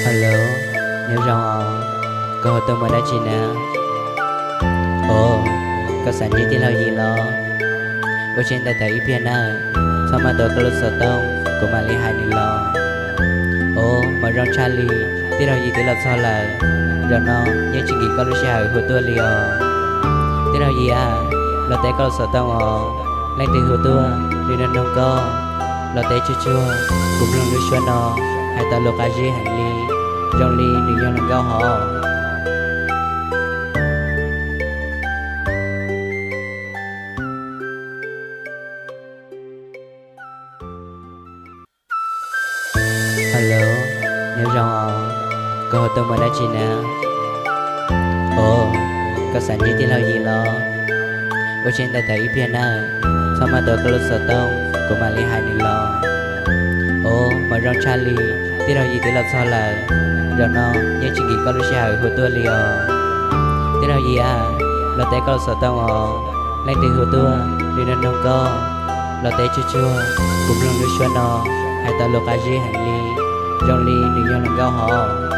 Hello, nyob zoo os, koj hu tuaj muaj dab tsi na? Os, koj xav ntsib tij laug Yim los? Ua tsaug ntau ib pliag nawb, txhob maj tuav koj lub xov tooj, kuv mam li hais nws los. Os, mas zoo tshaj li, tij laug Yim twb los txog lawm, zaum no yeej tsis nkim koj lub sij hawm hu tuaj li os. Tij laug Yim a, los teb koj lub xov tooj os, leej twg hu tuaj li no nug koj? Los teb tsuag tsuag, kuv mloog lub suab no hais tau lus qab zib heev li, zoo li nws yog hluas nkauj hov. Hello, nyob zoo os, koj hu tuaj muaj dab tsi na? Os, koj xav ntsib tij laug Yim los? Ua tsaug ntau ib pliag nawb, txhob maj tuav koj lub xov tooj, kuv mam li hais nws los. Os, mas zoo tshaj li, tij laug Yim twb los txog lawm, zaum no yeej tsis nkim koj lub sij hawm hu tuaj li os. Tij laug Yim a, los teb koj lub xov tooj os, leej twg hu tuaj li no nug koj? Los teb tsuag tsuag, kuv mloog lub suab no hais tau lus qab zib heev li, zoo li nws yog hluas nkauj hov.